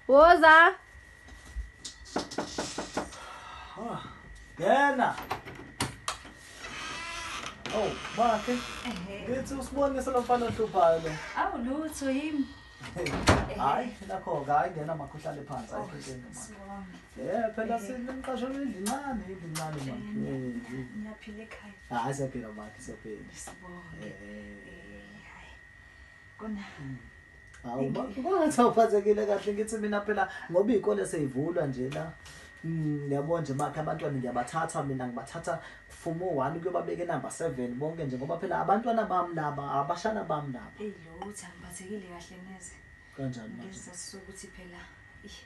Woza. Ah, ngena. Oh, makhe. Ngithi usibonise lo mfana ohluphayo lo. Awu lutho yimi. Hayi, nakho-ke hayi ngena makhe uhlale phansi ayikho inkinga makhe. Sibonge. Eh, phela sinemqasho indlu incane, indlu incane makhe. Ngiyaphila ekhaya. Hayi siyaphila makhe, siyaphila. Sibonge. Eh. Hayi. Kona Hawu, kwangathi awuphathekile kahle ngithi mina phela ngoba iy'kole sey'vulwa nje la. Ngiyabona nje makhe abantwana ngiyabathatha mina ngibathatha from u-1 kuyobabeka enumber 7 bonke nje ngoba phela abantwana bami laba abashana bami laba. Ey lutho angiphathekile kahle neze. Kanjani manje? Ngesizathu sokuthi phela ih,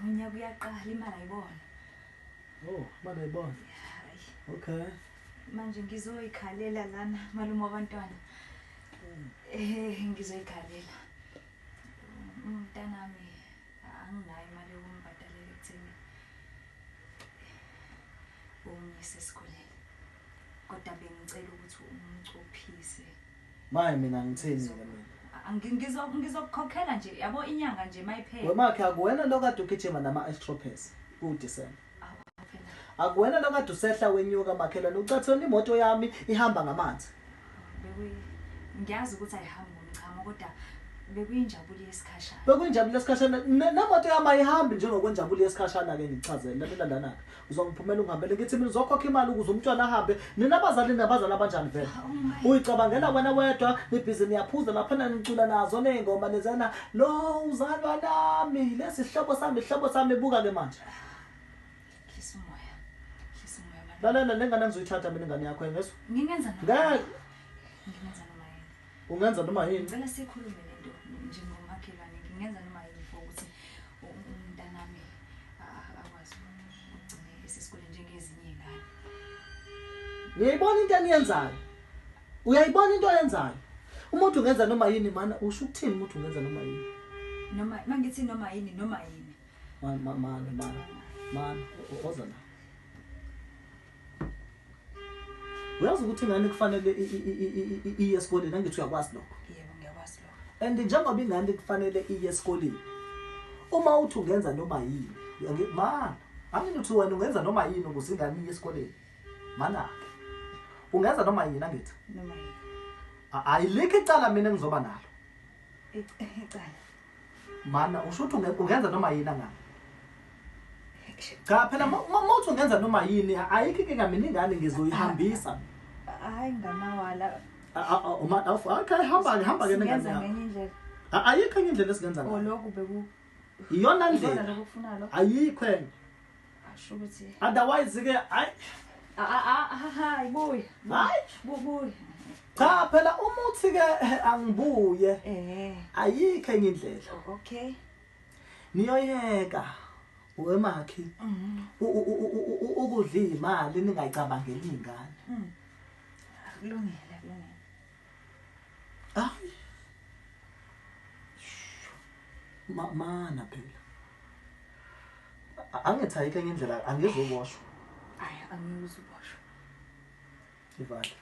unyaka uyaqala imali ayibona. Oh, imali ayibona. Hayi. Okay. Manje ngizoyikhalela lana malume wabantwana. Ngizoyikhalela. Umntanami anginayo imali yokumbhadalela ekutheni umyise esikoleni. Kodwa bengicela ukuthi umcophise. Maye mina ngithini ke mina? Ngizokukhokhela nje yabo inyanga nje mayiphela. Wemakhe akuwena lo kade ugijima nama-extra pass ku-December. Akuwena lo kade usehla wenyuka makhelwane ucathona imoto yami ihamba ngamanzi. Ngiyazi ukuthi ayihambi ngomchamo kodwa bekuyinjabulo yesikhashana. Bekuyinjabulo yesikhashana nemoto yami ayihambi njengokwenjabulo yesikhashana ke ngichazele lalela lana ke. Uzongiphumela ungihambele ngithi mina uzokhokha imali ukuze umntwana ahambe. Nina abazali nabazali abanjani vele? Uyicabangela wena wedwa nibhizi niyaphuza lapha nicula nazo nezingoma nezana lo uzalwa nami lesihlobo sami ihlobo sami buka ke manje. Hlisa umoya. Hlisa umoya manje. Lalela lengane ngizoyithatha mina ingane yakho ngezwe. Ngingenza noma. Ngeke. Ngingenza noma yini. Ungenza noma yini? Ngicela sikhulume lento njengomakhelwane ngingenza noma yini for ukuthi umntanami akwazi ukugcina esikoleni njengezinye izingane. Uyayibona into eniyenzayo? Uyayibona into oyenzayo? Umuntu ungenza noma yini mana usho ukuthini umuntu ungenza noma yini? Noma mangithi noma yini noma yini. Man oza la. Uyazi ukuthi ingane kufanele iye esikoleni angithi uyakwazi lokho. Yebo ngiyakwazi lokho. And njengoba ingane kufanele iye esikoleni uma uthi ungenza noma yini man angithi wena ungenza noma yini ukuze ingane iye esikoleni. Mana ungenza noma yini angithi? Noma yini. Ayilikho icala mina engizoba nalo. Icala. Mana usho ukuthi ungenza noma yini angani? Cha phela uma uthi ungenza noma yini ayikho inkinga mina ingane ngizoyihambisa. Hayi ngamawala. Okay hamba ke nengane yakho. Ngenye indlela. Ayikho enye indlela esingenza ngayo. Lokhu beku iyona ndlela. Lokhu ufuna lokho. Ayikho enye. Asho ukuthi otherwise ke hayi hayi buya. Hayi buya. Cha phela umuthi ke angibuye. Ayikho enye indlela. Okay. Niyoyeka wemakhi ukudla imali ningayicabangeli ingane. Kulungile kulungile. Hayi. Mana phela. Angithi ayikho enye indlela angizoboshwa. Hayi angizuboshwa. Ivale.